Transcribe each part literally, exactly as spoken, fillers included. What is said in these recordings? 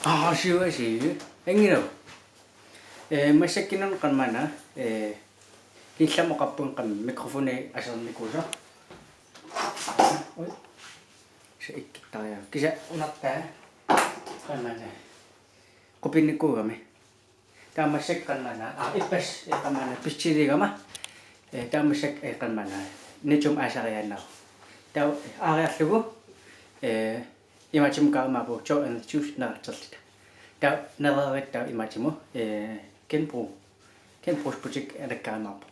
Aa, siu, siu. Engino. Eh, massakkut una qamani, eh, killama oqarpunga qamani mikrofoni asernikuusoq. Oj. Se ikkittaria. Kisianni unartaa. Qamani. Qupinnikuugami. Taava massakkut qamani. Aa, ippassaq, eh, qamani. Pissutiligama. Eh, taava massakkut, eh, qamani. Nitsum aasariaannarpoq. Taava aariarlugu. Eh, Imaattumik kaammaappoq to hundrede tusind naatserluta. Taava nererit taava imaattumik, eh, genbrug. Genbrugsbutik alakkaamaarparput.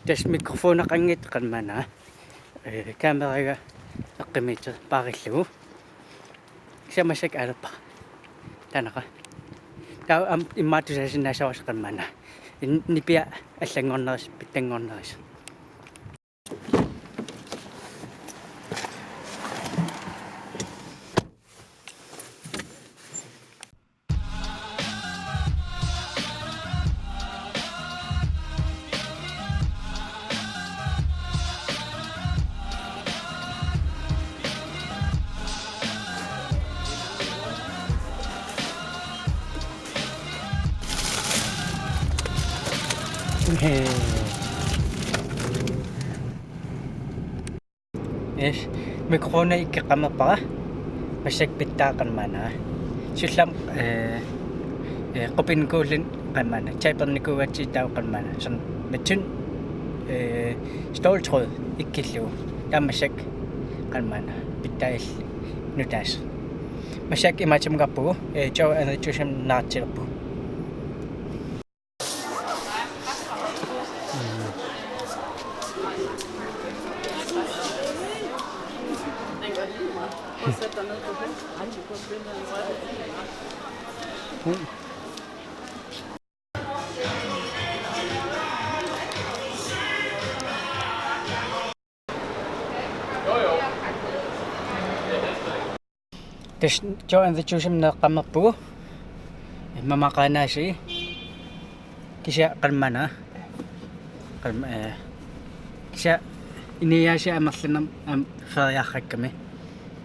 Tassa mikrofoneqanngitsoq qamani. Eh, kameraga eqqumiitsoq paarillugu. Kisianni massakkut aalerpara. Taannaqa. Taava aamma immaqa tusaasinnaassavarsi qamani. In-, nipiat allanngornerisa, pitsanngornerisa. Yes, mikrofoni ikkeqqammerpara. Massakkut pitsaaq qamani. Siullermik, eh, eh, qupinnikuulluni qamani. Tapernikuugatsigit taava qamani. Soorlu matun, eh, ståltråd ikkillugu. Taava massakkut qamani. Pitsaaq illit nutaasoq. Massakkut imaattumik oqarpugut, eh, to hundrede tusind naatserlugu. Tassa to hundrede tusind neqqammerpugut. Mamaqaanaasi. Kisianni qamani. Qam-, eh, kisianni inuiaasiat amerlanermut aamma feriarrakkami.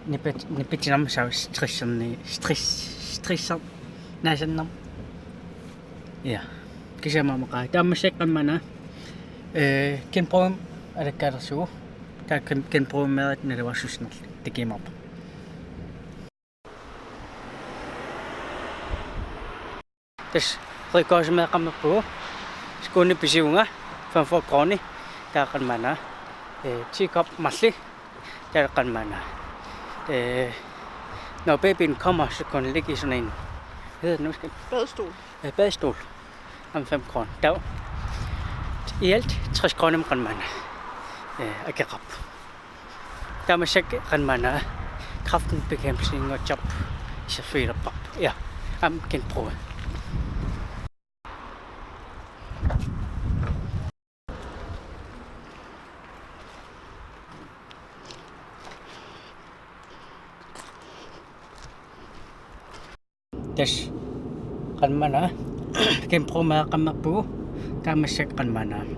Nipit-, nipitinermut saavas stresserni-, stress-, stresser-, naasannermut. Ja. Kisianni mamaqaaq. Taava massakkut qamani, eh, genbrugi alakkaalersugut. Taava gen-, genbrugi meeqqat naluarsussinerlu takuumaarpara. Tassa rygårdsmeeqqammerpugut. Skuunni pisivunga femogfyrre kroner. Taava qamani, eh, teakop marluk. Taava qamani. Eh, når babyen kommer, så kan hun ligge i sådan en, hvad hedder det nu? Skal, badestol. Eh, badestol. Om fem kroner. Taava i alt tres kroner qamani. Eh, akeqarpoq. Taava massakkut qamani. Kræftbekæmpelsinngortoq iserfigilerparput. Ja. Aamma genbrugi. Tassa qamani genbrugi meeqqammerpugut. Taava massakkut qamani.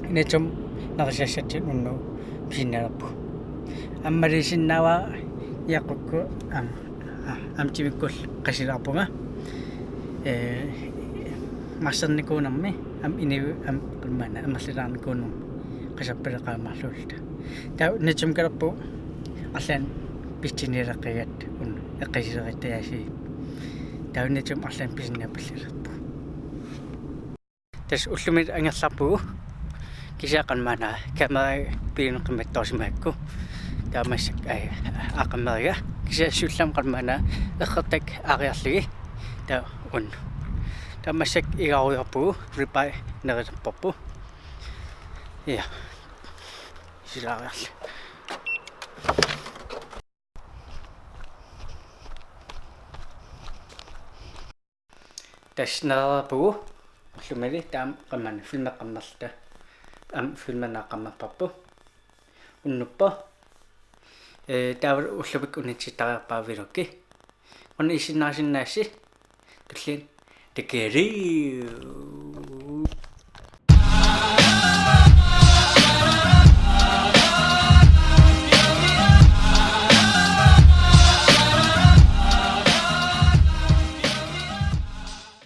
Nitsumik nerisassatsinnik unnugu pisinnalerpugut. Aamma maliisinnaavara Jakob aamma, aamma timikkullu qasilaarpunga. Eh, marsernikuunermi aamma inuit aamma qamani amerlilaarnikuunermi qasarpalaqaamaarlugulu. Taava nitsumik kalerpugut arlaannik pissutinialeqqigatta unnugu eqqisileriaasiit. Taava nitsumik arlaannik pisinnaapallilerpugut. Tassa ullumi angerlarpugut. Kisianni qamani kamera biilinut qimmattorsimagakku. Taava massakkut, ai, aaqqammeriga. Kisianni siullermik qamani errortakkat aariarlugit. Taava unnugu. Tamassi igarujoorpugut, ribeye nerilerparput. Ja. Silaariarli. Tassa nerilerpugut, ullumi taama qamani filmeqqammerluta. Aamma filmernaaqqammerparput. Unnuppoq. Ee, taava ullumikkut unitsittariarpara vloggi. Una isiginnaarsinnaassi. Tulliani. Takuss'.